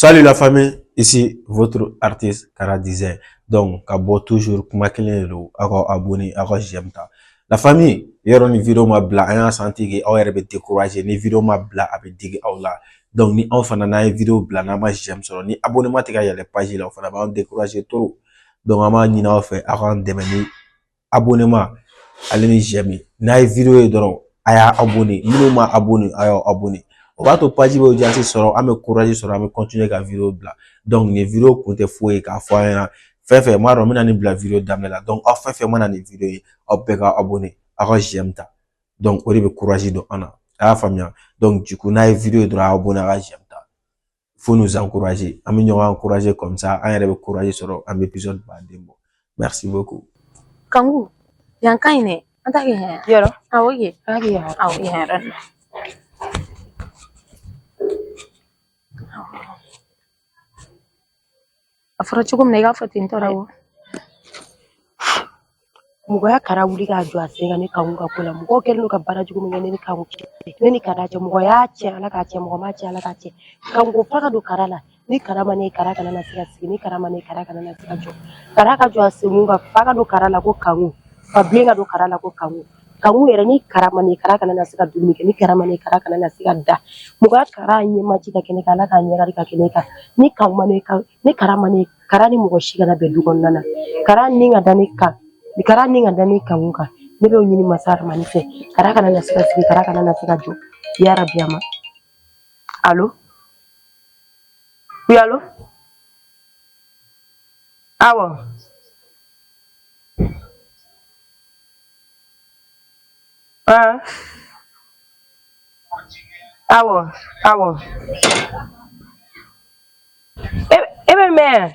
Salut la famille, ici votre artiste Kara Design. Donc, ka bɔ toujours kuma kelen de don, aw ka abonné, aw ka j'aime ta. La famille, yɔrɔ ni vidéo ma bila, an y'a senti que aw yɛrɛ bɛ décourager. Ni vidéo ma bila, a bɛ digi aw la. Donc, ni anw fana n'an ye vidéo bila, n'an ma j'aime sɔrɔ, ni abonnement tɛ ka yɛlɛ page la, o fana b'an décourager trop. Donc, an b'a ɲini aw fɛ, aw k'an dɛmɛ ni abonnement ale ni j'aime ye. N'a ye vidéo ye dɔrɔn, a y'a abonné. Minnu ma abonné, a y'aw abonné. O b'a to page bɛ audience sɔrɔ, an bɛ courage sɔrɔ, an bɛ continuer ka vidéo bila. Donc nin vidéo kun tɛ foyi ye k'a fɔ an ɲɛna fɛn fɛn m'a dɔn n bɛna nin bila vidéo daminɛ la. Donc aw fɛn fɛn mana nin vidéo ye, aw bɛɛ ka abonné, aw ka j'aime ta. Donc o de bɛ courage don an na. A y'a faamuya. Donc du coup n'a ye vidéo ye dɔrɔn, a abonné, a ka j'aime ta. Faut nous encourager. An bɛ ɲɔgɔn encourager comme ça, an yɛrɛ bɛ courage sɔrɔ, an bɛ épisode baden bɔ. Merci beaucoup. Kanku, yan ka ɲi dɛ. An t'a kɛ yan. Yɔrɔ. Awɔ kɛ. An k'a kɛ yan. Awɔ, yan yɔrɔ nin na. A fɔra cogo min na i k'a fɔ ten tɔ dɛ. Awɔ. Mɔgɔya kara wuli k'a jɔ a sen kan ne kanku ka ko la. Mɔgɔw kɛlen don ka baara jugu min kɛ ne ni kanku cɛ. Ne ni kara cɛ. Mɔgɔ y'a cɛ Ala k'a cɛ, mɔgɔ m'a cɛ Ala k'a cɛ. Kanku fa ka don kara la. Ni kara ma ne kara kana na se ka sigi. Ni kara ma ne kara kana na se ka jɔ. Kara ka jɔ a sen kan, fa ka don kara la ko kanku. Fa bilen ka don kara la ko kanku. Kanku yɛrɛ ni kara ma ne kara kana na se ka dumuni kɛ. Ni kara ma ne kara kana na se ka da. Mɔgɔya kara ɲɛmaji ka kɛ ne kan, Ala k'a ɲɛkari ka kɛ ne kan. Ni kanku ma ne kan, ni kara ma ne kara ni mɔgɔ si kana bɛn du kɔnɔna na. Kara ni ka da ne kan. Ni kara ni ka da ne kanku kan. Ne b'o ɲini masa Ramani fɛ. Kara kana na se ka sigi, kara kana na se ka jɔ. Ya Rabi ama. Allo? Oui, allo? Awɔ. Ah. Awɔ, awɔ. E bɛ mɛn yan?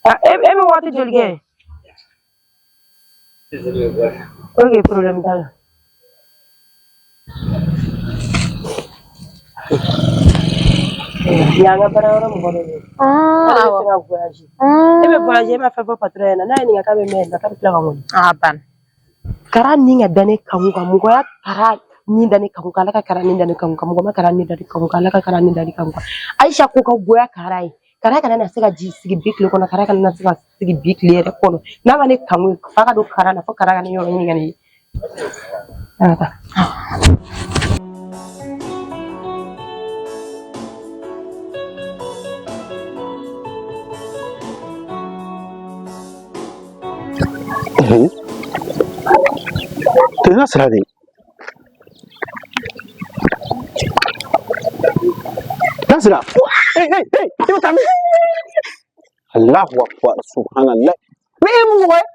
Ah, e bɛ waati joli kɛ? Ok, problème t'a la. Yan ka baara yɔrɔ mɔgɔ dɔ bɛ yen. Ale bɛ Awɔ. fɛ ka voyage. E bɛ voyage, e ma fɛn fɔ patron ɲɛna. N'a ye nin kɛ k'a bɛ mɛn yan, k'a bɛ tila ka wuli. A banna. Kara ni ka da ne kanku kan, mɔgɔya kara ni da ne kanku kan, Ala ka kara ni da ne kanku kan, mɔgɔ ma kara ni da ne kanku kan, Ala ka kara ni da ne kanku kan. Ayisa ko ka goya kara ye. Kara kana na se ka ji sigi bi tile kɔnɔ, kara kana na se ka sigi bi tile yɛrɛ kɔnɔ. N'a ma ne kanku ye, fa ka don kara la, fo kara ka ne yɔrɔ ɲini ka ne ye. An ka taa. Tɛna sira de. Nasira. Hey, hey, hey, i bɛ taa min? Allahu akbar, subhanallah. Mais e mun mɔgɔ ye?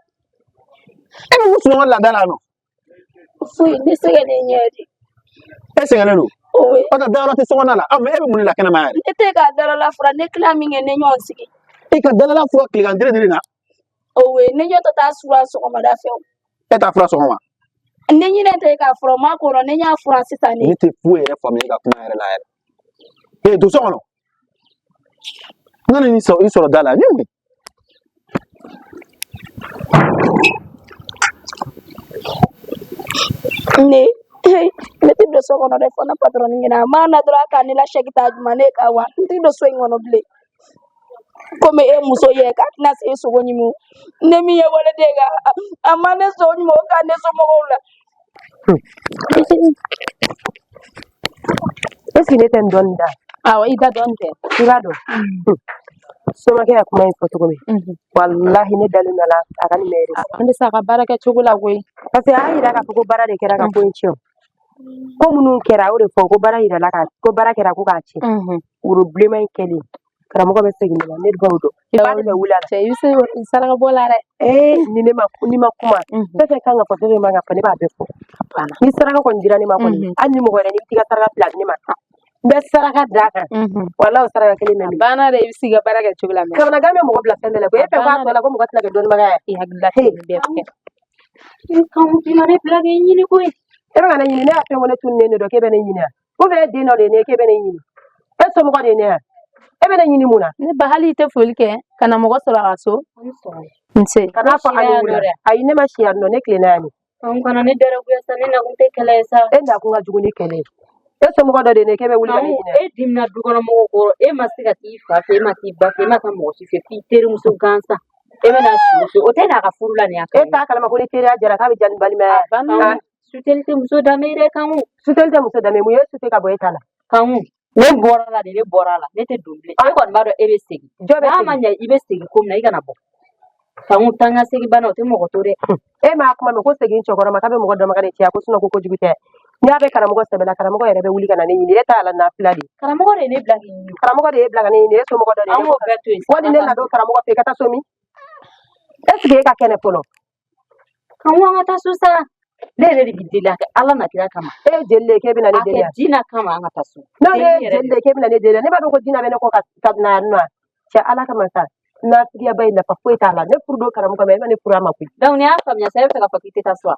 E mun sunɔgɔ laada la nɔ? Foyi, ne sɛgɛnnen ɲɛ de. E sɛgɛnnen don. Owe. O tɛ dayɔrɔ tɛ sokɔnɔ la. Ah, mais e bɛ mun de la kɛnɛma yɛrɛ? Ne tɛ ka dalala fura, ne tila min kɛ ne ɲɔgɔn sigi. E ka dalala fura tilegan dire de na. Owe, ne ɲɔ tɛ taa sura sɔgɔmada fɛ o. E t'a fura sɔgɔma. Ne ɲinɛ tɛ k'a fura, ma kɔnɔ, ne y'a fura sisan Ne ne. tɛ foyi yɛrɛ faamuya e ka kuma yɛrɛ la yɛrɛ. Ee, don so kɔnɔ. N nana n'i sɔrɔ i sɔrɔ da la. Ne mun? Ne tɛ don so kɔnɔ dɛ, fo ne patɔrɔn ɲɛna. A ma na dɔrɔn a ka ne la sɛki ta juma ne ka wa. N tɛ don so in kɔnɔ bilen. Komi e muso ye k'a tɛna se e sogo ɲimi. Ne min ye wale den kan, a ma ne sogo ɲimi, o ka ne somɔgɔw la. Est-ce que ne tɛ nin dɔɔnin da? Awɔ, i da dɔɔnin tɛ. I b'a dɔn. Somakɛ ka kuma in fɔ cogo min. Walahi ne dalen don a la, a ka nin mɛn yɛrɛ. An bɛ se a ka baara kɛ cogo la koyi. Parce que a y'a yira k'a fɔ ko baara de kɛra ka ko in tiɲɛ. Ko minnu kɛra, o de fɔ ko baara yirala ka ko baara kɛra ko k'a tiɲɛ. Woro bilenman in kɛlen, karamɔgɔ bɛ segin ne la, ne b'o dɔn. Ba de bɛ wuli a la. Cɛ, i bɛ se saraka bɔ la dɛ. Ee, ni ne ma ni ma kuma, fɛn fɛn kan ka fɔ, fɛn fɛn man ka fɔ, ne b'a bɛɛ fɔ. Ni saraka kɔni dira ne ma kɔni, hali ni mɔgɔ wɛrɛ ni t'i ka saraka bila ne ma, n bɛ saraka d'a kan. Walahi o saraka kelen bɛ A min. banna dɛ, i bɛ se i ka baara kɛ cogo la mɛ. Kamanagan bɛ mɔgɔ bila fɛn bɛɛ la koyi. E fɛ k'a tɔ la ko mɔgɔ tɛna kɛ dɔnnibaga ye. I hakili la nin bɛɛ kɛ. Kanku bi ma ne bila k'e ɲini koyi. E bɛ ka ne ɲini, ne y'a fɛn ko ne tununnen de don k'e bɛ ne ɲini wa? Ou bien e den dɔ de ye ne ye k'e bɛ ne ɲini? E somɔgɔ de ye ne ye wa? E bɛ ne ɲini mun na? Ne ba, hali i tɛ foli kɛ ka na mɔgɔ sɔrɔ a ka so. Nse. Kan'a fɔ a ni wula. Ayi, ne ma si yan nɔ, ne tilenna yan de. Kanku kana ne daraguya sa, ne nakun tɛ kɛlɛ ye sa. E nakun ka jugu ni kɛlɛ ye. E somɔgɔ dɔ de ye ne k'e bɛ wuli ka ne ɲini. E dimina du kɔnɔ mɔgɔw kɔrɔ, e ma se ka t'i fa fɛ, e ma t'i ba fɛ, e ma taa mɔgɔ si fɛ, f'i terimuso gansan. E bɛna si o fɛ, o tɛ n'a ka furu la nin y'a E t'a kalama ko ni teriya jara k'a bɛ diya ni balimaya ye. Kanku, suteli tɛ muso danbe ye dɛ, Kanku. Suteli tɛ muso danbe ye, mun ye sute ka bɔ e ta la? Kanku, ne bɔra la de, ne bɔra la, ne tɛ don bilen. E kɔni b'a dɔn e bɛ segin. Jɔn bɛ N'a ma segin? ɲɛ i bɛ segin ko min na, i kana bɔ. Kanku, taa n ka segin bana, o tɛ mɔgɔ to dɛ. E m'a kuma mɛn ko segin cɛkɔrɔba ma k'a bɛ mɔgɔ dɔnbaga de cɛya ko sinɔn ko kojugu tɛ. N'i y'a bɛ karamɔgɔ sɛbɛ la, karamɔgɔ yɛrɛ bɛ wuli ka na ne ɲini. E ta y'a la nafila de. Karamɔgɔ de ye ne bila k'i ɲini. Karamɔgɔ de ye bila ka ne ɲini, e somɔgɔ dɔ de ye. An b'o bɛɛ to yen. Wali ne na don karamɔgɔ fɛ i ka taa so min? Est ce que e ka kɛnɛ fɔlɔ? Kanku, an ka taa so sa. Ne yɛrɛ de b'i deli, a kɛ Ala na kira kama. E ye jeli de ye k'e bɛ na ne A deli kɛ yan? Dina kama, an ka taa so. N'o ne Deli ye yɛrɛ jeli de ye k'e bɛ na ne deli yan, ne b'a dɔn ko dina bɛ ne kɔ ka na yan nɔ. Cɛ Ala kama sa, nafigiyaba in nafa foyi t'a la. Ne furu don karamɔgɔ ma, e ma ne furu a ma koyi. Donc n'i y'a faamuya sa, e bɛ fɛ k'a fɔ k'i tɛ taa so wa?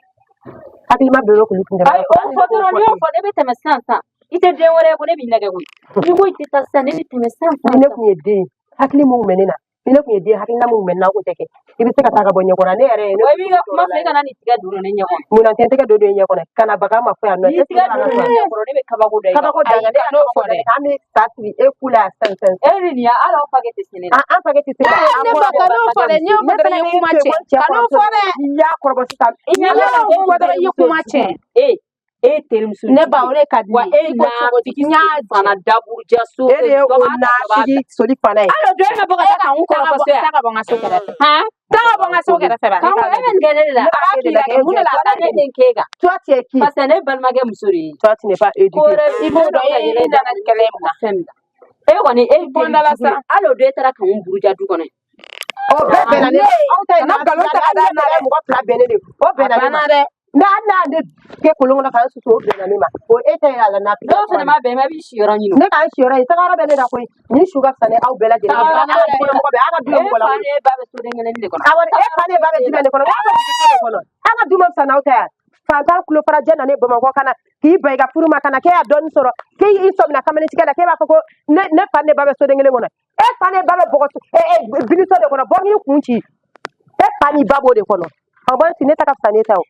Hakilima bɛ kulu kun Ayi, o fɔ dɔrɔn, n'i y'o fɔ ne bɛ tɛmɛ sisan sisan. I tɛ den wɛrɛ ye ko ne b'i nɛgɛ koyi. N'i ko i tɛ taa sisan, ne bɛ tɛmɛ sisan Ni ne sisan. kun ye den ye, hakili mun bɛ ne na, ni ne kun ye den ye, hakilina mun bɛ ne na, o kun tɛ kɛ. I bɛ se ka taa ka bɔ ɲɛkɔrɔ ne yɛrɛ ye. Ne Wa i b'i ka kuma fɔ, i kana nin tigɛ don ne ɲɛ kɔnɔ. Munna tɛ n tɛgɛ don i ɲɛ kɔnɔ ka na baga ma fɔ yan nɔ? N'i tigɛ don ne ɲɛ kɔrɔ, ne bɛ kabako da i kan. Kabako da Ayi, ne ka kan'o fɔ kabako da dɛ. i kan. An bɛ sa sigi e ku la yan sisan sisan. E ni nin ya, hali aw fakɛ tɛ se ne la. An fakɛ tɛ se ka Ne ba, kan'o fɔ dɛ. N'i y'o fɔ Ne dɔrɔn, i fɛnɛ ye bɛ kuma to yen tiɲɛ. ko n cɛ Kan'o kɔrɔmuso fɔ dɛ. n'i y'a kɔrɔbɔ sisan. I ɲɛ N'i b'a la, y'o e fɔ dɔrɔn, i ye kuma tiɲɛ. E e terimuso Ne ba, o de ka di wa ne e ye. I ko cogo di? nafigi N y'a fana daburuja so. E de ye o nafigi soli fana ye. Hali o don e ma bɔ ka taa k'anw Taa ka kɔrɔfɔ bɔ so yan. taa ka bɔ n ka so kɛrɛfɛ. Han? Taa ka bɔ n ka so kɛrɛfɛ ba. Kanku, e bɛ nin kɛ ne de la. Ne b'a k'i la kɛ, mun de la a Wala t'a ne kɛ? tɛ n k'e kan. Toi, tu es qui? Parce que ne balimakɛ muso de ye. Toi, tu n'es pas Ko éduqué. wɛrɛ I b'o dɔn, i nana ni kɛlɛ ye mun na? fɛn min na. E kɔni e I bɔnda la terijugu ye. sa. Hali o don e taara k'anw buruja du kɔnɔ. O bɛɛ bɛnna ne ma. Aw ta ye Kana nkalon ta ka hali d'a ne ma bɛnna dɛ. mɔgɔ fila bɛnnen de. O A bɛnna ne ma. banna dɛ. Mais hali n'a ne kɛ kolon kɔnɔ k'an susu, o bɛnna ne ma. O e ta ye a la nafigi. N'o fana ma bɛn, i ma b'i siyɔrɔ ɲini. Ne k'an siyɔrɔ ye, tagayɔrɔ bɛ ne la koyi. Nin su ka fisa ni aw bɛɛ lajɛlen ye. Tagayɔrɔ Aw ka du kɔnɔ mɔgɔ bɛɛ, aw ka du ye E mɔgɔ fa lankolon. ni e ba bɛ soden kelen de kɔnɔ. Awɔ, e fa ne ba bɛ jumɛn de kɔnɔ? Aw ka jigin so de kɔnɔ. Aw ka du ma fisa n'aw ta ye. Fantan kulo farajɛ nana Bamakɔ ka na k'i ban i ka furu ma ka na k'e y'a dɔɔnin sɔrɔ k'e y'i sɔmina kamalentigɛ la k'e b'a fɔ ko ne fa ne ba bɛ soden kelen kɔnɔ. E fa ne ba bɛ bɔgɔ biliso de kɔnɔ, bɔ n'i kun ci. E fa ni ba b'o de kɔnɔ. A bɔ ne ta ka fisa ne ta o.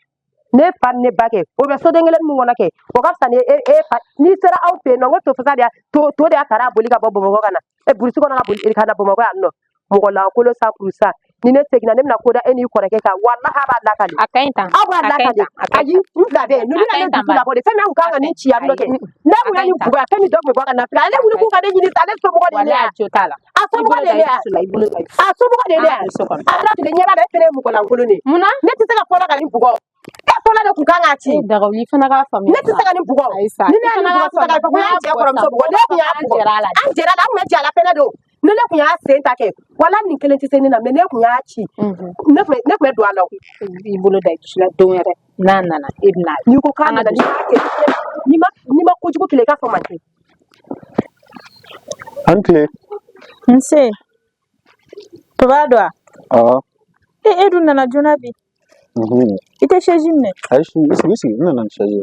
Ne fa ni ne ba kɛ o bɛ soden kelen min kɔnɔ kɛ, o ka fisa ni e fa. N'i sera aw fɛ yen nɔ, n ko to fasa de y'a to to de y'a kara boli ka bɔ Bamakɔ ka na e burusi kɔnɔ ka boli ka na Bamakɔ yan nɔ. Mɔgɔ lankolon 100%. Ni ne seginna, ne bɛna ko da e n'i kɔrɔkɛ kan, walahi a b'a lakale. A ka ɲi tan. Aw b'a A ka ɲi lakale. tan. A ka ɲi Ayi, n fila bɛɛ ninnu A na ka ne ɲi tan dusu ba. labɔ de. Fɛn min kun kan ka nin ci yan nɔ kɛ, Ayi. ne A kun ka ye ɲi nin tan. bugɔ fɛn min dɔ kun bɛ bɔ a ka nafila ale wuli k'u ka ne ɲini sa, ale somɔgɔ de ye ne Walahi yan. a jo t'a la. A I somɔgɔ bolo de ye da ne i yan. dusu la, i bolo da i dusu. A somɔgɔ de ye An ne ka yan. don so kɔnɔ. Ala tile ɲɛ b'a la, e fɛnɛ ye mɔgɔ lankolon de ye. Mun na? Ne tɛ se ka fɔlɔ ka nin bugɔ. E fɔlɔ de kun kan k'a ci. E Dagawuli, i fana k'a faamuya Ne tɛ se sa. ka nin bugɔ. Ayi sa, Ni i ne ye fana nin k'a bugɔ sisan k'a faamuya. fɔ ko N'a n y'a cɛ bugɔ sisan, kɔrɔmuso bugɔ, mɔgɔw ne b'a kun fɔ y'a k'an bugɔ. jɛra a la de. An jɛra a la, an kun bɛ jɛ a la fɛnɛ de o. Ni ne kun y'a sen ta kɛ, wala nin kelen tɛ se ne na, mais ne kun y'a ci. Ne kun bɛ don a la o. I bolo da i dusu la don wɛrɛ n'a nana, e bɛna ye. N'i ko k'a An ka nana, don n'i so. m'a kɛ, n'i ma kojugu kelen i k'a fɔ man di. An tile. Nse, papa don wa? Awɔ. E dun nana joona bi. I tɛ chaise minɛ. Ayi, i sigi, i sigi, n nana ni chaise ye.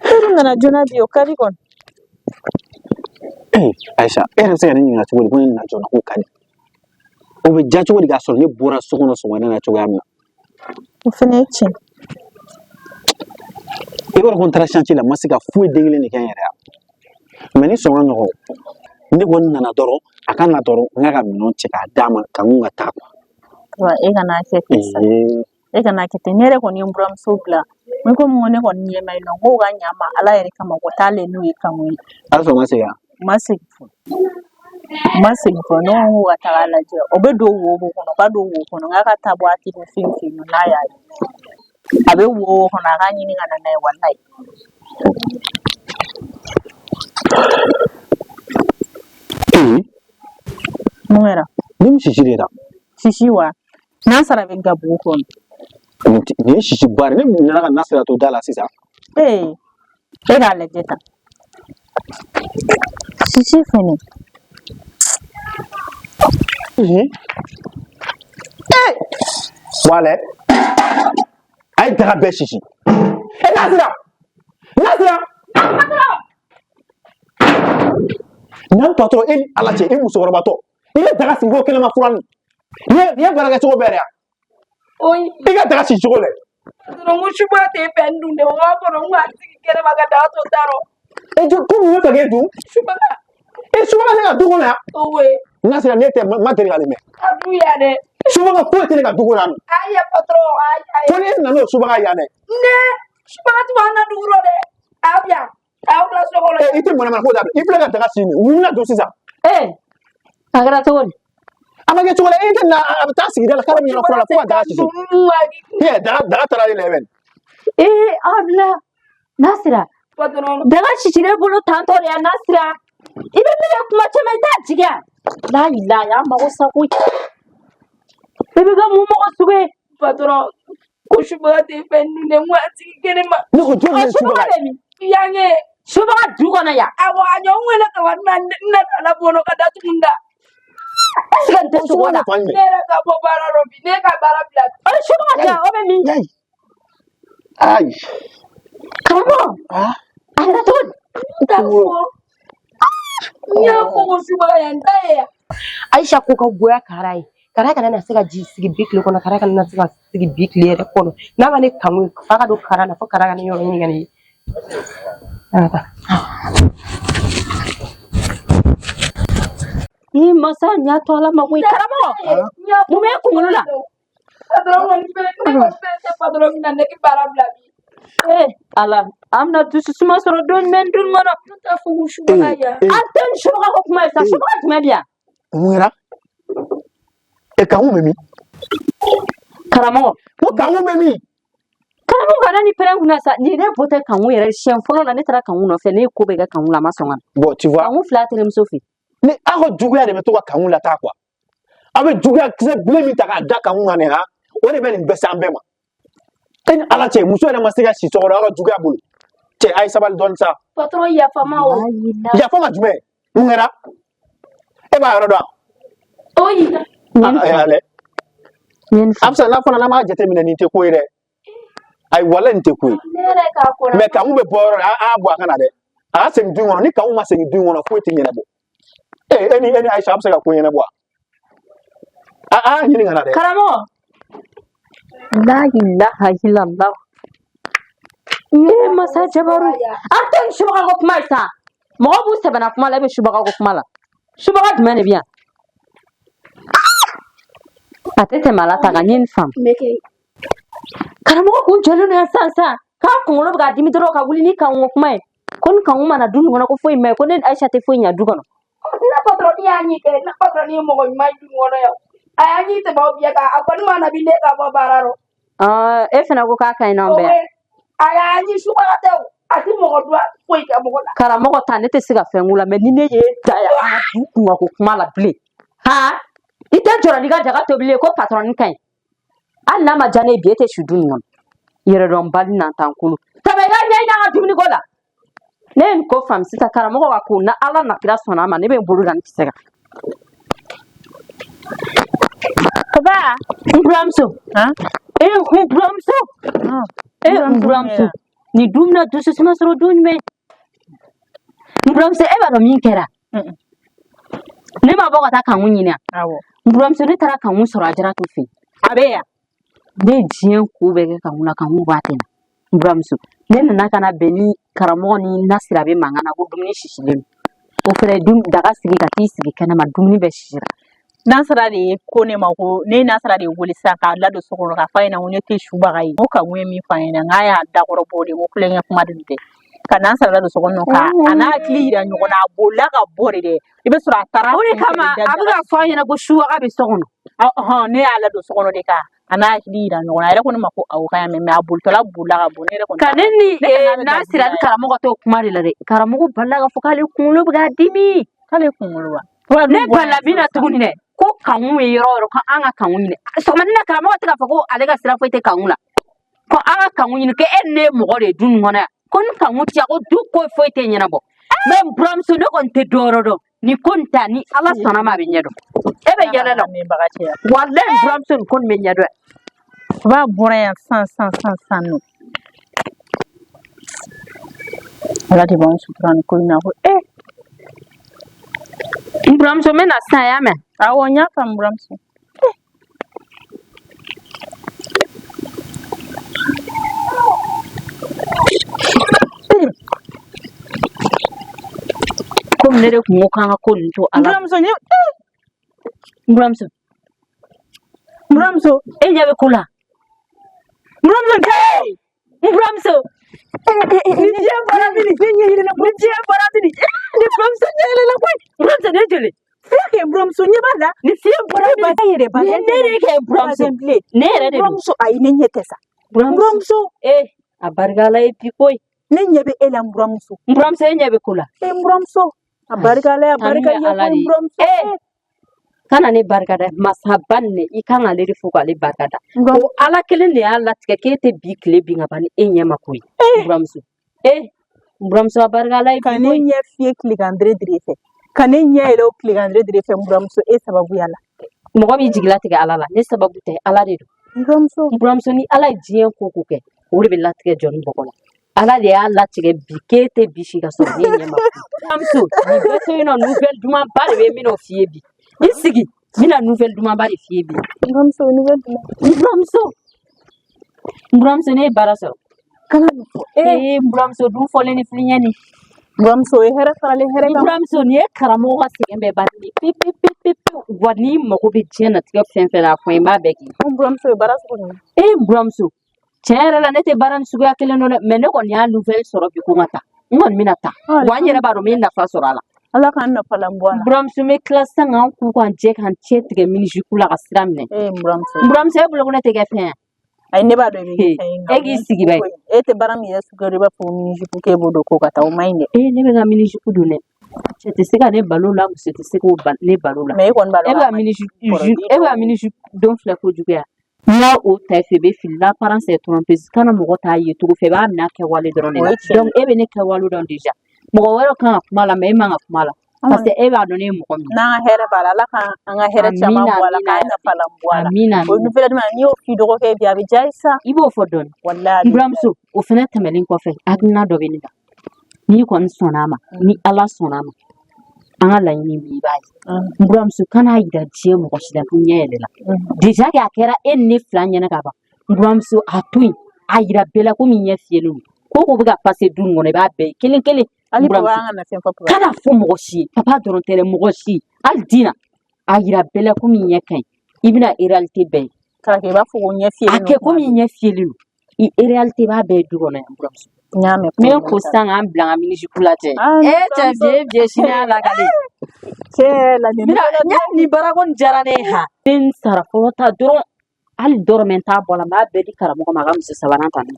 E dun nana joona bi, o ka di kɔni. Ee Ayisa, e yɛrɛ bɛ se ka ne ɲininka cogo di ko ne nana joona k'o ka di? O bɛ diya cogo di k'a sɔrɔ ne bɔra so kɔnɔ sɔgɔmada in na cogoya min na? O fɛnɛ ye tiɲɛ. I b'a dɔn ko n taara chantier la, n ma se ka foyi den kelen de kɛ n yɛrɛ ye. Mais ni sɔn ka nɔgɔn, ne kɔni nana dɔrɔn, a ka na dɔrɔn, n ka minɛnw cɛ k'a d'a ma ka n ka taa quoi. Wa e kana kɛ ten sa. Ee. E kana kɛ ten. Ne yɛrɛ kɔni ye n buramuso bila. N ko mun ko ne kɔni ɲɛ ma yen nɔ, n k'o ka ɲa n ma Ala yɛrɛ kama, ko t'ale n'o ye kanko ye. Halisa o ma segin wa? U ma segin fɔlɔ. U ma segin fɔlɔ. Ne ko n k'u ka taga lajɛ. O bɛ don wo wo kɔnɔ, u ka don wo kɔnɔ. N k'a ka taa bɔ a tigi fɛn fɛ yen nɔ n'a y'a ye. A bɛ wo wo kɔnɔ, a k'a ɲini ka na n'a ye walayi. Ee. Mun kɛra? Ne bɛ sisi de la. Sisi wa? N'a sara bɛ gabugu kɔnɔ. Nin ye sisi ba de ye. Ne nana ka na sira to da la sisan. Ee, e k'a lajɛ tan. Sisi fɛnɛ. Ee! Wala. A ye daga bɛɛ sisi. E Nasira! Nasira! N'an patron e ni Ala cɛ, e musokɔrɔbatɔ. I ye daga sigi ko kɛnɛma fura nin. Nin ye baara kɛ cogo bɛɛ de ya. Oyi. I ka daga sigi cogo lɛ. Dɔrɔn ko suba tɛ fɛn dun de, o b'a kɔrɔ n k'a sigi kɛnɛma ka daga to ta rɔ. E jɔ ko mun bɛ fɛ k'e dun? Subaga. E subaga ne ka du kɔnɔ yan. Owe. Nasira ne tɛ ma deli k'ale mɛn. A du yan dɛ. Subaga foyi tɛ ne ka du kɔnɔ yan nɔ. Ayi patron ayi ayi. Fo ni e nana o subaga yan dɛ. Ne subaga ti b'an na dugu rɔ dɛ. A bɛ yan. A y'aw bila so kɔnɔ. E i tɛ manamana ko dabila. I filɛ ka daga sigi nin mun bɛna dun sisan? Ee a kɛra cogo di? A ma kɛ cogo la e tɛ na a bɛ taa sigida la k'a bɛ ɲɛna fura la fo ka daga sisi. Ee daga daga taara e la bɛ. Ee Abila Nasira. Patron. Daga sisilen bolo tantɔ de ya Nasira. I bɛ ne kuma caman i t'a jigin yan. La ilaha y'an mago sa koyi. I bɛ kɛ mun mɔgɔ sugu ye? Patron ko subaga tɛ fɛn dun dɛ n ko a sigi kɛnɛma. Ne ko jɔn ye Subaga subaga bɛ min? Yan ye. Subaga du kɔnɔ yan. Awɔ a ɲɔ n wele ka wa n na ala bɔnɔ ka datugu n da. Est-ce que n tɛ sogo la? Ne yɛrɛ ka bɔ baara rɔ bi ne ka baara bila. O subaga tɛ o bɛ min? Ayi. Karamɔgɔ. A kɛra cogo di? N t'a fɔ. N y'a fɔ ko subaga yan n t'a ye yan. Ayisa ko ka goya kara ye kara kana na se ka ji sigi bi tile kɔnɔ kara kana na se ka sigi bi tile yɛrɛ kɔnɔ n'a ma ne kanu ye f'a ka don kara la fo kara ka ne yɔrɔ ɲini ka ne ye. An ka taa. Ni masa ɲa to ala ma koyi karamɔgɔ. Mun bɛ kunkolo la? Patron kɔni fɛnɛ ne kɔni fɛnɛ tɛ patron min na ne k'i baara bila bi. Ee ala an bɛna dusu suma sɔrɔ don jumɛn dun kɔnɔ? N t'a fɔ ko subaga yan. An tɛ nin subaga ko kuma ye sa subaga jumɛn bɛ yan? Mun kɛra? E kanku bɛ min? Karamɔgɔ. Ko kanku bɛ min? Karamɔgɔ kana ni pɛrɛn kunna sa nin ye ne bɔtɔ kanku yɛrɛ siɲɛ fɔlɔ la ne taara kanku nɔfɛ ne ye ko bɛɛ kɛ kanku la a ma sɔn ka na. Bon tu vois. Kanku fila terimuso fɛ. Ni aw ka juguya de bɛ to ka kanku lataa quoi. Aw bɛ juguya kisɛ bilen min ta k'a da kanku kan nin han o de bɛ nin bɛɛ se an bɛɛ ma. E ni ala cɛ muso yɛrɛ ma se ka si so kɔnɔ aw ka juguya bolo. Cɛ a ye sabali dɔɔni sa. Patron yafa ma o. Yafa ma jumɛn? Mun kɛra? E b'a yɔrɔ dɔn wa? Oyi. Ale. Afisa n'a fɔra n'an b'a jateminɛ nin tɛ ko ye dɛ. Ayi walayi nin tɛ ko ye. Ne yɛrɛ k'a kɔrɔ. Mais kanku bɛ bɔ yɔrɔ la a y'a bɔ a ka na dɛ. A ka segin du in kɔnɔ ni kanku ma segin du in kɔnɔ foyi tɛ ɲɛnabɔ. Ee e ni Ayisa a bɛ se ka ko ɲɛnabɔ wa? A y'a ɲini ka na dɛ. Karamɔgɔ. La ilaha illallah. Ee masa jabaru. An tɛ nin subaga ko kuma ye sa. Mɔgɔ b'u sɛbɛnna kuma la e bɛ subaga ko kuma la. Subaga jumɛn de bɛ yan? A tɛ tɛmɛ ala ta kan n ye nin faamu. Karamɔgɔ kun jɔlen don yan sisan sisan k'a kunkolo bɛ k'a dimi dɔrɔn ka wuli ni kanku ko kuma ye. Ko ni kanku mana du nin kɔnɔ ko foyi ma ye ko ne ni Ayisa tɛ foyi ɲa du kɔnɔ. Ne patron y'a ɲi kɛ ne patron ye mɔgɔ ɲuman ye du kɔnɔ yan. A y'a ɲi tɛmɛ aw bɛɛ kan a kɔni ma na bi ne ka bɔ baara rɔ. E fana ko k'a ka ɲi n'anw bɛɛ ye. A y'a ɲi subaga tɛ o a ti mɔgɔ dun a ti foyi kɛ mɔgɔ la. Karamɔgɔ ta ne tɛ se ka fɛn k'u la mais ni ne ye da yan an ka du kunkanko kuma la bilen. Han i tɛ jɔrɔ n'i ka daga tobili ye ko patron ka ɲi. Hali n'a ma diya ne ye bi e tɛ si du nin kɔnɔ. Yɛrɛdɔnbali nantan kolo. Tɛmɛ i ka ɲɛɲini an ka dumuniko la. Ne ye nin ko faamu sisan karamɔgɔ ka ko na ala na kira sɔnna a ma ne bɛ n bolo da nin kisɛ kan. Papa. N buramuso. Ee n buramuso. Ee n buramuso. Nin du bɛna dusu suma sɔrɔ don jumɛn? N buramuso e b'a dɔn min kɛra? Ne ma bɔ ka taa kanku ɲini yan. Awɔ. N buramuso ne taara kanku sɔrɔ Ajaratu fɛ yen. A bɛ yan. Ne ye diɲɛ ko bɛɛ kɛ kanku la kanku b'a tɛ na. N buramuso ne nana ka na bɛn ni karamɔgɔ ni Nasira bɛ mankan na ko dumuni sisilen don. O fɛnɛ ye daga sigi ka t'i sigi kɛnɛma dumuni bɛɛ sisira. Nasira de ye ko ne ma ko ne Nasira de ye wele sisan k'a ladon so kɔnɔ k'a fɔ a ɲɛna ko ne tɛ subaga ye. N ko kanku ye min fɔ a ɲɛna n k'a y'a dakɔrɔbɔ de ko kulonkɛ kuma de tɛ. Ka Nasira ladon so kɔnɔ ka a n'a hakili yira ɲɔgɔn na a bolila ka bɔ de dɛ. I bɛ sɔrɔ a taara O de kama a bɛ k'a fɔ a ɲɛna ko subaga bɛ so kɔnɔ. Ɔhɔn ne y'a ladon so kɔnɔ de ka a n'a hakili yira ɲɔgɔn na a yɛrɛ ko ne ma ko awɔ k'a y'a mɛn mais a bolitɔla bolila ka bɔ ne yɛrɛ kɔni Ka ne ni ne ka n'a bɛ Nasira garibu ni la yɛrɛ. karamɔgɔ t'o kuma de la dɛ. Karamɔgɔ balila k'a fɔ k'ale kunkolo bɛ k'a dimi. K'ale kunkolo wa? Ne balila min na tuguni dɛ ko kanku ye yɔrɔ o yɔrɔ ko an ka kanku ɲini. Sɔgɔmada na karamɔgɔ tɛ k'a fɔ ko ale ka sira foyi tɛ kanku la. Ko an ka kanku ɲini ko e ni ne ye mɔgɔ de ye du nin kɔnɔ yan. Ko ni kanku tɛ yan ko du ko foyi tɛ ɲɛnabɔ. Mais n buramuso ne kɔni tɛ dɔ wɛrɛ dɔn. Nin ko nin ta ni Ala sɔnna ma a bɛ ɲɛdɔn. E bɛ yɛlɛ la. Walayi n buramuso nin ko nin bɛ ɲɛdɔn. Ba bɔra yan sisan sisan sisan sisan nɔ. Ala de b'anw sutura nin ko in na ko ee. N buramuso n bɛ na sisan y'a mɛn. Awɔ n y'a faamu buramuso. Komi ne de kun ko k'an ka ko ninnu to N Ala. buramuso ɲɛ N buramuso, n buramuso e ɲɛ bɛ ko la. N buramuso tɛ. N buramuso. Ni diɲɛ bɔra mini. Ne ɲɛ yɛlɛla. Ni diɲɛ bɔra mini. Ni buramuso ɲɛ yɛlɛla koyi. N buramuso ne joli. Fila kɛ n buramuso ɲɛ b'a la. Ni fiɲɛ bɔra mini. Bazɛn yɛrɛ Ni bazɛn ne de kɛ buramuso. Bazɛn bilen. Ne yɛrɛ de don. Buramuso ayi ne ɲɛ tɛ sa. N Buramuso. buramuso Eh, a barika Ala ye bi koyi. ne ɲɛ bɛ e la n buramuso. N buramuso e ɲɛ bɛ ko la. E n buramuso a barika Ala ye a Tanu barika ye ye Ala koyi de n ye. buramuso. Eh, kana ne barika da masaba nin dɛ i kan k'ale de fo k'ale barika da. N buramuso O Ala kelen de y'a latigɛ k'e tɛ bi tile bin ka ban ni e ɲɛ ma ko ye. N buramuso. Eh, n buramuso a barika Ala ye ka bi ne koyi. ɲɛ fiyɛ tilegan dere dere fɛ ka ne ɲɛ yɛlɛ o tilegan dere dere fɛ n buramuso e sababuya la. Mɔgɔ b'i jigilatigɛ Ala la ne sababu tɛ Ala de don. N buramuso N buramuso ni Ala ye diɲɛ ko ko kɛ o de bɛ latigɛ jɔnni bɔgɔ la. Ala de y'a latigɛ bi k'e tɛ bi si ka sɔrɔ ne ɲɛ ma ko. Buramuso nin bɛɛ to yen nɔ nouvelle dumanba de bɛ yen n bɛn'o f'i ye bi. I sigi n bɛna nouvelle dumanba de f'i ye bi. N buramuso nouvelle duman. N buramuso n buramuso ne ye baara sɔrɔ. Kana nin fɔ. Ee n buramuso du fɔlen ni filiɲɛ nin. N buramuso o ye hɛrɛ faralen hɛrɛ N kan. buramuso nin ye karamɔgɔ ka sɛgɛn bɛɛ bannen ye pe pe pe pe pe wa n'i mago bɛ diɲɛnatigɛ fɛn fɛn la a fɔ n ye n b'a bɛɛ k'i ye. N buramuso ye baara sugu jumɛn? Ee n buramuso tiɲɛ yɛrɛ la ne tɛ baara nin suguya kelen dɔn dɛ mais ne kɔni y'a nouvelle sɔrɔ bi ko n ka taa n kɔni bɛna taa wa n yɛrɛ b'a dɔn n bɛ nafa sɔrɔ a la. Ala k'an nafalan bɔ a N la. buramuso n bɛ tila sisan k'an ko k'an jɛ k'an cɛ tigɛ mini-jupe la ka sira minɛ. Ee n buramuso. N buramuso e bolo ko ne tɛ kɛ fɛn ye. Ayi ne b'a dɔn i bɛ kɛ Ee, fɛn ye nka e k'i sigi ba ye. e tɛ baara min yɛrɛ suguya dɔn i b'a fɔ ko mini-jupe k'e b'o don ko ka taa o man ɲi dɛ. Ee ne bɛ ka mini-jupe don dɛ. Cɛ tɛ se ka ne balo la muso tɛ se k'o ne balo la. Mais e kɔni b'a E dɔn bɛ k'a ka man ɲi. mini-jupe Kɔrɔ e bɛ ka mini-jupe don filɛ kojuguya. N'i y'a o ta i fɛ i bɛ fili l'apparence est trompeuse kana mɔgɔ t'a ye cogo fɛ i b'a minɛ a kɛwale dɔrɔn de O la. ye tiɲɛ Donc e bɛ ne kɛwale dɔn déjà. Mɔgɔ wɛrɛw kan ka kuma la mais e man ka kuma la. Parce que e b'a dɔn ne ye mɔgɔ min ye. N'an ka hɛrɛ b'a la Ala k'an an ka hɛrɛ caman Amina bɔ a la amina k'an yarabi. nafalan bɔ a la. Amina O amina. nouvelle duman n'i y'o f'i dɔgɔkɛ ye bi a bɛ diya i sa. I b'o fɔ dɔɔni. Walahi a N bɛ diya. buramuso o fɛnɛ tɛmɛnen kɔfɛ hakilina dɔ bɛ ne la. N'i kɔni sɔnna a ma ni Ala sɔnna a ma an ka laɲini min i b'a ye. N buramuso kan'a yira diɲɛ mɔgɔ si la ko ɲɛ yɛlɛla. Déjà que a kɛra e ni ne fila ɲɛna ka ban. N buramuso a to yen a yira bɛɛ la komi ɲɛ fiyɛlen don. Ko ko bɛ ka passer du nin kɔnɔ i b'a bɛɛ ye kelen kelen. N Hali papa buramuso an kana fɛn fɔ papa. kana fɔ mɔgɔ si ye papa dɔrɔn tɛ dɛ mɔgɔ si hali dina a yira bɛɛ la komi ɲɛ ka ɲi i bɛna réalité bɛɛ ye. K'a kɛ i b'a fɔ ko ɲɛ A fiyɛlen kɛ don kuma komi bɛɛ. ɲɛ fiyɛlen don i réalité b'a bɛɛ ye du kɔnɔ yan n buramuso. N y'a mɛn N bɛ n problème ko t'a la. sisan k'an bila n ka mini-jupe lajɛ. Ah n E cɛ buramuso. vieux vieux sini y'a lakale. Cɛ la nin N bɛna nouvelle n y'a nin baarako nin diyara ne ye han. N bɛ n sara fɔlɔ ta dɔrɔn hali dɔrɔmɛ n t'a bɔ a la n b'a bɛɛ di karamɔgɔ ma a ka muso sabanan ta ne.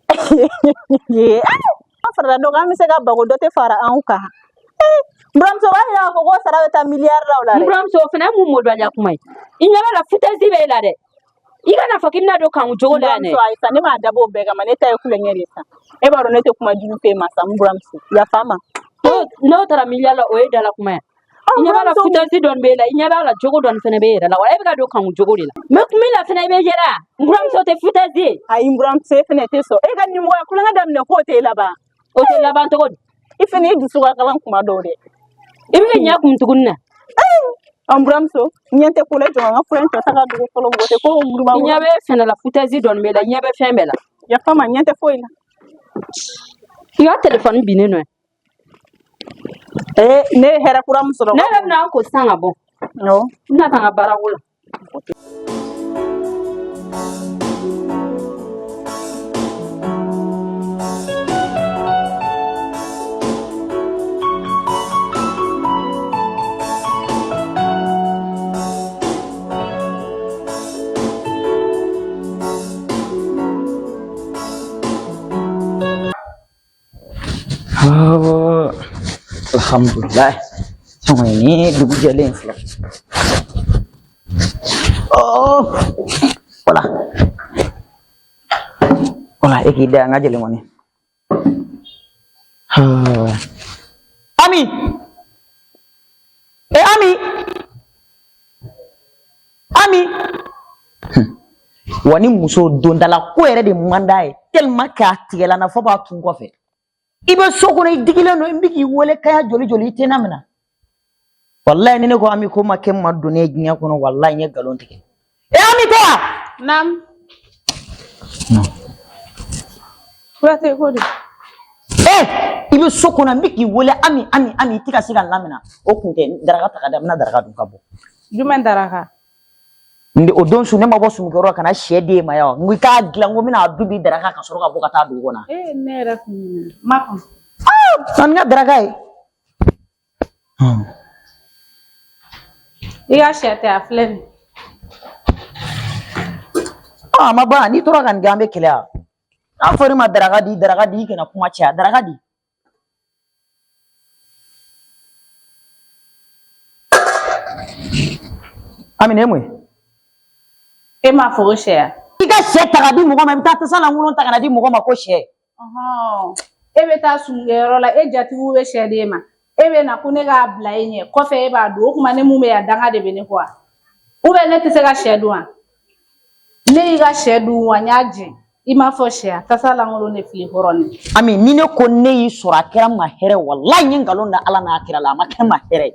Ye. An farala dɔ kan an bɛ se ka bago dɔ tɛ fara anw kan. N buramuso b'a yira k'a fɔ ko sara bɛ taa miliyari la o la N dɛ. buramuso o fana ye mun mɔdɔliya kuma ye. I ɲɛ b'a la foutaise bɛ e la dɛ. I kana fɔ k'i bɛna don kanku jogo N la yan dɛ. buramuso ayi sa ne m'a dabɔ o bɛɛ kama ne ta ye kulonkɛ de ye sa. E b'a dɔn ne tɛ kuma jugu f'e ma sa n buramuso yafa n ma. N'o taara miliyari la o ye dala kuma ye. I Ɔ n ɲɛ b'a la buramuso foutaise dɔɔni b'e la i ɲɛ b'a la jogo dɔɔni fana b'e yɛrɛ la wa e bɛ ka don kanku jogo de la. N bɛ kuma i la fana i bɛ yɛlɛ a. N buramuso tɛ foutaise ye. Ayi n buramuso e fana tɛ sɔn e ka nimɔgɔya kulonkɛ daminɛ k'o t'e laban. O tɛ laban cogo di? I fana i dusu ka kalan kuma dɔw dɛ. I bɛ ka ɲɛ kun tuguni na. Ɔ n buramuso ɲɛ tɛ ko la i jɔ n ka fura in tɔ ta ka dogo fɔlɔ mɔgɔ tɛ ko muruba I ɲɛ bɛ fɛnɛ la foutaise dɔɔni b'e la i ɲɛ bɛ fɛn bɛɛ la. Yafa n ma ɲɛ tɛ foyi la. I ka telefɔni binnen nɔ. Ee ne ye hɛrɛ kura min sɔrɔ. Ne yɛrɛ bɛna n ko sisan ka bɔ. Awɔ. N bɛna taa n ka baarako la. Alhamdulilayi sɔngɔ ni dugu jɛlen filɛ. Oh, wala wala e k'i da an ka jɛlen kɔni. Ami, e Ami, Ami. Wa ni muso dondala ko yɛrɛ de man d'a ye tellement k'a tigɛla na fo b'a tun kɔfɛ. I bɛ so kɔnɔ i digilen don n bɛ k'i wele kaya joli joli i tɛ na minɛ. Walayi ni ne ko Ami ko ma kɛ ma don ne diɲɛ kɔnɔ walayi n ye nkalon tigɛ. E Ami tɛ wa? Naam. Kuyate ko di? I bɛ so kɔnɔ n bɛ k'i wele Ami Ami Ami i tɛ ka se ka n lamina o kun tɛ daraka ta ka di n bɛna daraka dun ka bɔ. Jumɛn daraka? N o don su ne ma bɔ sumukɛyɔrɔ ka na sɛ d'e ma yan n ko i k'a dilan n ko n bɛna a dun bi daraka ka sɔrɔ ka bɔ ka taa dugu kɔnɔ. Ee ne yɛrɛ kun ɲinɛna ma kɔnɔ. Aa na ni n ka daraka ye. I ka sɛ tɛ a filɛ nin. A ma ban n'i tora ka nin kɛ an bɛ kɛlɛ yan. N'a fɔra i ma daraka di daraka di i kana kuma caya daraka di. Ami nin ye mun ye? E m'a fɔ ko sɛ ya? I ka sɛ ta ka di mɔgɔ ma i bɛ taa tasa lankolon ta ka na di mɔgɔ ma ko sɛ. E bɛ taa sumukɛyɔrɔ la e jatigiw bɛ sɛ d'e ma e bɛ na ko ne k'a bila e ɲɛ kɔfɛ e b'a dun o tuma ne mun bɛ yan danga de bɛ ne kɔ wa? Ou bien ne tɛ se ka sɛ dun wa? Ne y'i ka sɛ dun wa n y'a jɛn i m'a fɔ sɛ ya tasa lankolon de fili kɔrɔ nin. Ami ni ne ko ne y'i sɔrɔ a kɛra n ma hɛrɛ walayi n ye nkalon da Ala n'a kira la a ma kɛ n ma hɛrɛ ye.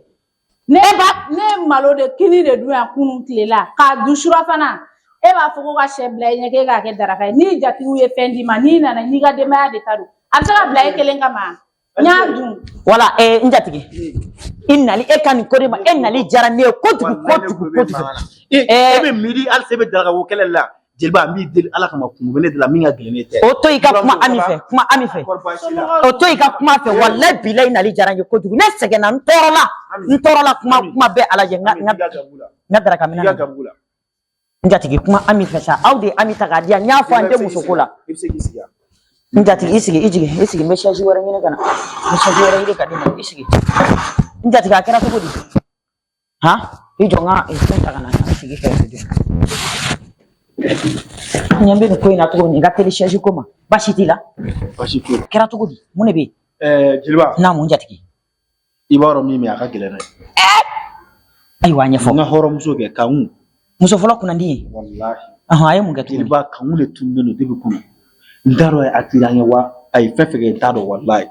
Ne ba ne ye malo de kini de dun yan kunun tile la k'a dun surafana e b'a fɔ ko ka sɛ bila i ɲɛ k'e k'a kɛ daraka ye n'i jatigiw ye fɛn d'i ma n'i nana n'i ka denbaya de ta don a bɛ se ka bila e kelen kama n y'a dun. Wala n jatigi i nali e ka nin ko de ma e nali diyara ne ye kojugu kojugu kojugu. E bɛ miiri halisa e bɛ daraka ko kɛlɛ la jeliba n b'i deli ala kama kun bɛ ne de la min ka gɛlɛn ne tɛ. O to i ka kuma Ami fɛ kuma Ami fɛ o to i ka kuma fɛ walayi bilayi nali diyara n ye kojugu ne sɛgɛnna n tɔɔrɔla n tɔɔrɔla kuma kuma bɛɛ ala jɛ n ka n ka n ka daraka minɛ na n jatigi kuma Ami fɛ sa aw de ye Ami ta k'a di yan n y'a fɔ an tɛ muso ko la n jatigi i sigi i jigin i sigi n bɛ chaise wɛrɛ ɲini ka na n bɛ chaise wɛrɛ ɲini ka d'i ma i sigi n jatigi a kɛra cogo di han i jɔ n ka fɛn ta ka na n sigi kɛrɛfɛ jɔ n ɲɛ bɛ nin ko in na cogo min n ka teli chaise ko ma baasi t'i la baasi foyi a kɛra cogo di mun de bɛ yen jeliba naamu n jatigi i b'a dɔn min bɛ a ka gɛlɛn dɛ ayiwa a ɲɛfɔ n ka hɔrɔnmuso kɛ kanku muso fɔlɔ kunnandi ye walahi ɔhɔn a ye mun kɛ tuguni jeliba kanku de tununnen don depuis kunun n t'a dɔn a ye accident kɛ wa a ye fɛn fɛn kɛ n t'a dɔn walahi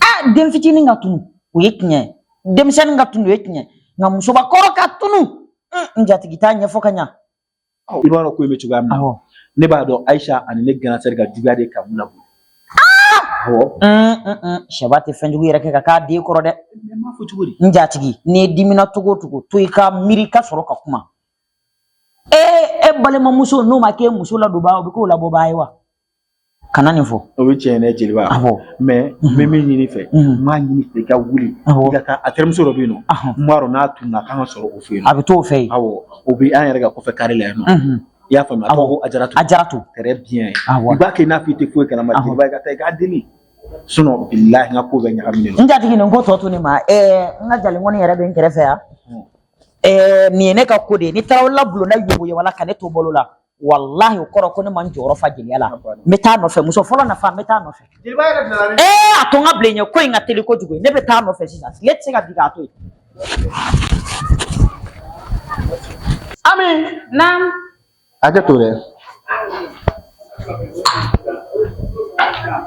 aa den fitinin ka tunu o ye tiɲɛ ye denmisɛnnin ka tunu o ye tiɲɛ nka musobakɔrɔ ka tunu n jatigi t'a ɲɛfɔ ka ɲa i b'a dɔn ko in bɛ cogoya min na ne b'a dɔn Ayisa ani ne grande sœur ka juguya de kanku labɔ awɔ sɛba tɛ fɛn jugu yɛrɛ kɛ ka k'a den kɔrɔ dɛ n b'a fɔ cogo di n jatigi n'i dimina cogo o cogo to i ka miiri ka sɔrɔ ka kuma ee e balimamuso n'o ma k'e muso ladonbaa o bɛ k'o labɔbaa ye wa kana nin fɔ o bɛ tiɲɛ dɛ jeliba awɔ mais n bɛ min ɲini fɛ n b'a ɲini fɛ i ka wuli i ka taa a terimuso dɔ bɛ yen nɔ n b'a dɔn n'a tununna a kan ka sɔrɔ o fɛ yen a bɛ t'o fɛ yen awɔ o bɛ an yɛrɛ ka kɔfɛ kare la yan nɔ i y'a faamuya a tɔgɔ ko Ajaratu Ajaratu très bien i b'a kɛ i n'a fɔ i tɛ foyi kalama jeliba i ka taa i k'a deli sinon bilahi n ka ko bɛɛ ɲagaminen don n jatigi nin ko tɔ to ne ma n ka jalinkɔni yɛrɛ bɛ n kɛrɛfɛ yan nin ye ne ka ko de ye ni tarawele bulonda yoboyabala ka ne to balo la walahi o kɔrɔ ko ne ma n jɔyɔrɔ fa jeliya la n bɛ taa nɔfɛ muso fɔlɔ nafa n bɛ taa nɔfɛ ee a to n ka bila ɲɛ ko in ka teli kojugu ne bɛ taa nɔfɛ sisan tile tɛ se ka bin k'a to yen. Ami. Naam. Hakɛ to dɛ.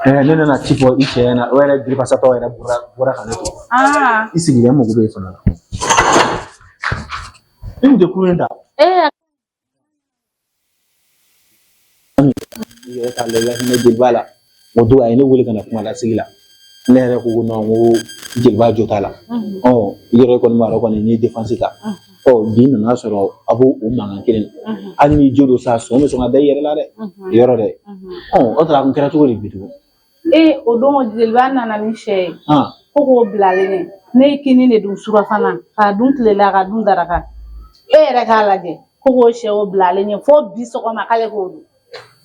Ne nana ci fɔ i cɛ ɲɛna o yɛrɛ girifasatɔ yɛrɛ bɔra ka ne to. I sigi dɛ n mago bɛ e fana la. I kun tɛ kurun in ta. I yɛrɛ t'a lajɛ i ka hinɛ jeliba la o don a ye ne wele ka na kuma lasigi la ne yɛrɛ ko ko non ko jeliba jo t'a la ɔ i yɛrɛ kɔni b'a dɔn kɔni n'i ye défense ta ɔ bi nana sɔrɔ a b'o o mankan kelen na hali n'i jo don sa sɔn bɛ sɔn ka da i yɛrɛ la dɛ yɔrɔ dɛ ɔ o taara a kun kɛra cogo di bi tugun ee o don jeliba nana ni sɛ ye ko k'o bila ale ɲɛ ne ye kini de dun surafana k'a dun tilela k'a dun daraka e yɛrɛ k'a lajɛ ko k'o sɛ o bila ale ɲɛ fo bi sɔgɔma k'ale k'o dun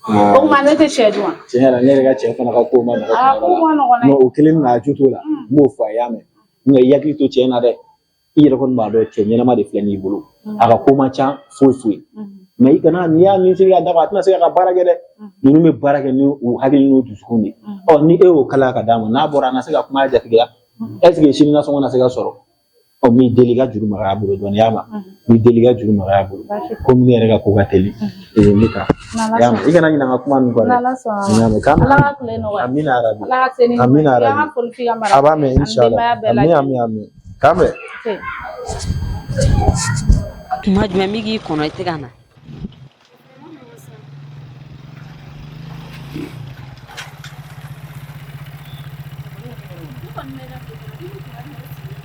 o tuma ne tɛ sɛ dun wa tiɲɛ yɛrɛ ne yɛrɛ ka cɛ fana ka ko ma nɔgɔn aa ko ma nɔgɔn dɛ o kelen n'a jo t'o la n b'o fɔ a ye y'a mɛn nka i hakili to cɛ na dɛ i yɛrɛ kɔni b'a dɔn cɛ ɲɛnama de filɛ n'i bolo a ka ko man ca foyi foyi mais i kana n'i y'a min sigi ka d'a ma a tɛna se ka baara kɛ dɛ ninnu bɛ baara kɛ ni u hakili n'u dusukun de ɔ ni e y'o kala ka d'a ma n'a bɔra a na se ka kuma a jatigiya est ce que sini nasɔngɔ na se ka sɔrɔ ɔ n b'i deli i ka juru magaya a bolo dɔɔni y'a ma n b'i deli i ka juru magaya a bolo komi ne yɛrɛ ka ko ka teli ee n bɛ taa y'a mɛn i kana ɲinɛ an ka kuma ninnu kɔ dɛ y'a mɛn k'an amina yarabi amina yarabi a b'a mɛn inshallah ami ami ami k'an bɛn. Tuma jumɛn n bɛ k'i kɔnɔ i tɛ ka na. kɔni mɛnna du kɔnɔ, ni tuma min na e sigilen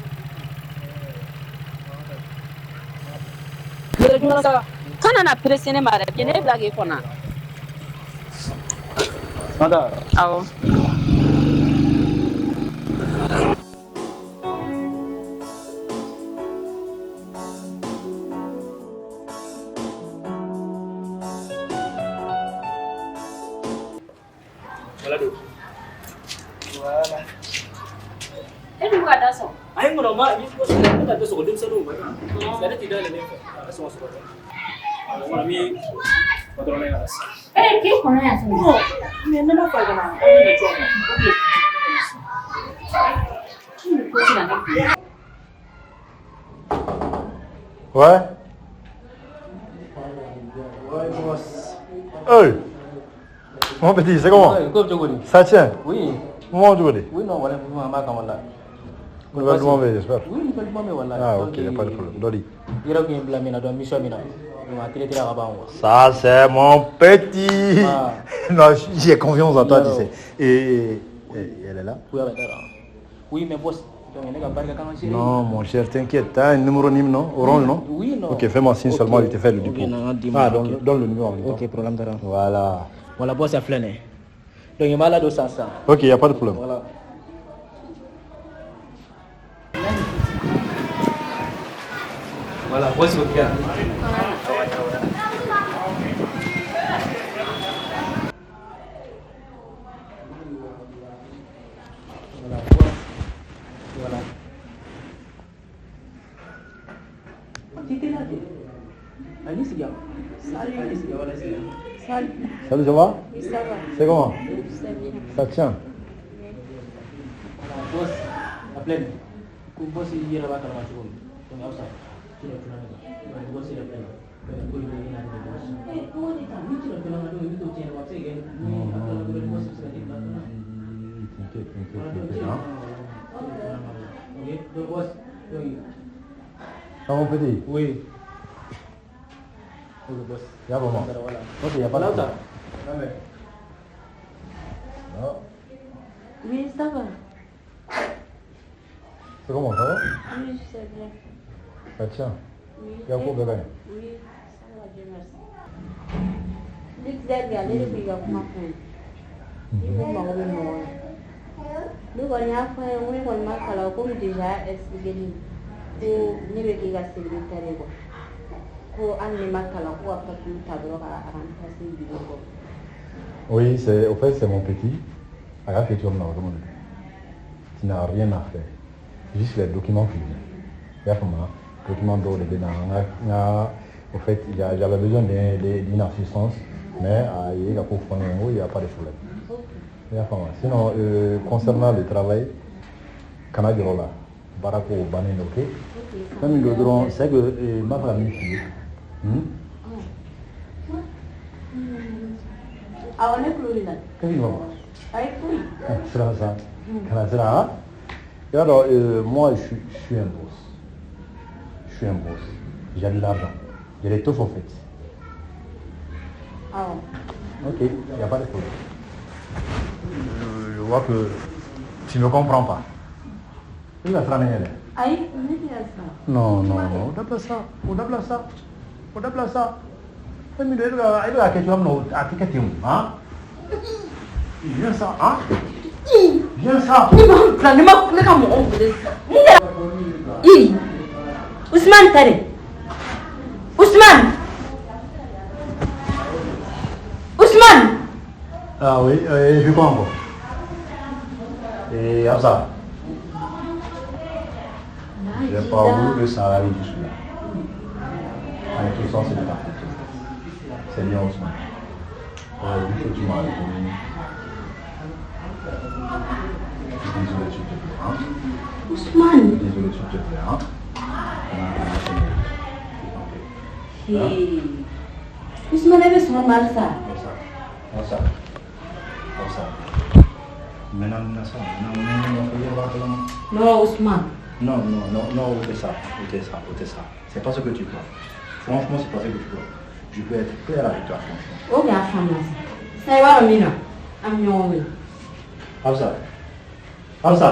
don. Kana na pressé ne ma dɛ, bi ne bila k'e kɔnɔ. Awɔ. Voilà. E dun ka da sɔn. A ye n kɔnɔ ma ne ka dɔ sɔgɔ denmisɛnninw ma. Ne tɛ dayɛlɛ ne fɛ. A bɛ sɔn ka sɔgɔ dɛ. Voilà, mi patron ne ka sa. Eh, k'e kɔnɔ yan fɛnɛ. Non, mais ne ma fa ka na. Ne bɛ cogo min na. Ok. Ko ti na ne kun. Ouais. Ouais, boss. Hey. Mon petit, c'est comment? Ouais, ko cogo di? Ça tient? Oui. Comment tu veux? Oui, non, voilà, an b'a kan wala. Nouvelle duman bɛ yen, j'espère. Oui, nouvelle duman bɛ wala. Ah, ok, y a pas de problème. Dodi. I yɛrɛ kun ye n bila min na, donc mission min na. Donc a traité la ka ban quoi. Ça, c'est mon petit. Ah. Non, j'ai confiance en toi, tu Non. sais. Et elle est là? Oui, a bɛ taa la. Oui, mais boss, donc ne ka barika kan ka gérer. Non, mon cher, t'inquiète. T'as un numéro NIM, non? Orange, non? Oui, non. Ok, fais-moi signe Ok. seulement, je te fais le Ok, dépôt. non, dis-moi, Ah, ok. donne le numéro en même temps. Ok, problème t'a la. Voilà. Voilà, boss, a filɛ nin ye. Donc i b'a ladon sisan sisan. Ok, y a pas de problème. Voilà. Voilà, boss, ok. Voilà, boss. Voilà. Tu étais là, Allez, c'est bien. Salut. Allez, c'est bien, voilà, c'est bien. Salut. Salut, ça va? Oui, ça va. C'est comment? C'est bien. Ça tient? Voilà, boss, a filɛ nin ye. Ko boss i yɛrɛ b'a kalama cogo min. Donc aw sa, ci dɔ cunna ne kan. Donc boss yɛrɛ filɛ nin ye. Donc ko in bɛ ɲina ne boss. Eh, ko de ta, ni ci dɔ cunna n kan, donc i bɛ t'o tiɲɛ wa a bɛ se ka kɛ ni a tilala dɔrɔn boss bɛ se ka t'i bila joona. T'inquiète, t'inquiète, Voilà, donc t'inquiète, ci dɔ hein? cunna n kan. Ok, donc boss, donc Ça, mon petit? Oui. Ok, boss. Y a vraiment. Voilà. Ok, y a pas de Voilà, problème. ça. Non. Oui, ça va. C'est comment, ça va? Oui, je sais bien. Ça tient? Oui. Y a quoi, bébé? Oui, ça va, Dieu merci. Ne tɛ bi ale de b'i ka kuma fɔ n ye. I ko mago bɛ mɔgɔ la. Ne kɔni y'a fɔ n ye, n ko ne kɔni ma kalan komi déjà a y'a expliqué ne ye ko ne bɛ k'i ka secrétaire ye quoi. Ko hali ni ma kalan ko ka papier ta dɔrɔn ka remplacer bureau kɔnɔ. Oui, c'est, au fait, c'est mon petit. Regarde que tu vas me la. Tu n'as rien à faire. Juste les documents qui viennent. Il y a comment? Documents d'eau, les Au fait, j'avais besoin d'une assistance, mais il y a il n'y a pas de problème. Il y a comment? Sinon, concernant le travail, kana jɔrɔ la, baara ko bannen don, ok? Fɛn min don dɔrɔn, c'est que n b'a fɛ ka min f'i ye. Awɔ, ne tulo b'i la. Qu'est-ce qui va pas? Ayi, foyi. Kana siran sa, kana siran, hein? I b'a dɔn, moi, je suis un boss. Je suis un boss. J'ai de l'argent. J'ai l'étoffe, en fait. Awɔ. Ok, il n'y a pas de problème. Je vois que tu ne me comprends pas. I ka siran ne ɲɛ dɛ. Ayi, ne tɛ ka siran. Non, non, non, o dabila sa, o dabila sa, o dabila sa. Fɛn min don, e bɛ ka kɛ cogoya min na, a tɛ kɛ ten o, han? Viens ça, hein? Viens ça. Ne b'a bila, ne ma ne ka mɔgɔw wele sisan. Mun kɛra? I, Usman ta dɛ. Usman. Usman. Ah oui, et puis quoi encore? Et Hamza, j'ai pas voulu que ça arrive jusque-là. Mais tout ça, c'est de ta faute. C'est bien, Ousmane. Ouais, vu que tu m'as répondu. Désolé, s'il te plaît. Hein? Ousmane. Désolé, s'il te plaît. Hein? Hey. Ousmane, e bɛ sɔn ma halisa. Comme ça. Comme ça. Comme ça. Maintenant, maintenant, ça. Maintenant, maintenant, Non, Ousmane. Non, non, non, non, ôtez ça, ôtez ça, ôtez ça. C'est pas ce que tu crois. Franchement, c'est pas ce que tu crois. Je peux être clair avec toi, franchement. O y'a faamuya sa. Sisan i b'a dɔn min na, an bɛ ɲɔgɔn wele. Hamza. Hamza.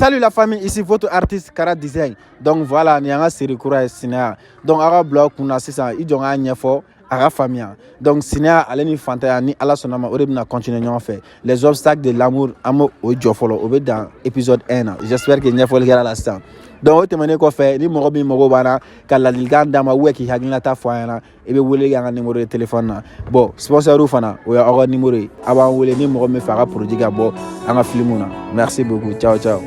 Salut la famille, ici votre artiste Kara Design. Donc voilà, nin y'an ka série kura ye, Sinaya. Donc aw ka bila aw kunna sisan, i jɔ n k'a ɲɛfɔ a ka faamuya. Donc sinaya ale ni fantanya, ni Ala sɔnna ma, o de bɛna continuer ɲɔgɔn fɛ. Les obstacles de l'amour, an b'o o jɔ fɔlɔ, o bɛ dan épisode 1 na. J'espère que ɲɛfɔli kɛra la sisan. Donc o tɛmɛnen kɔfɛ, ni mɔgɔ min mago b'an na ka ladilikan d'a ma ou k'i hakilinata fɔ an ɲɛna, i bɛ wele kɛ an ka numéro de téléphone na. Bon, sponsor fana, o y'aw ka numéro ye, a b'an wele ni mɔgɔ min fɛ a ka produit ka bɔ an ka film na. Merci beaucoup, ciao ciao.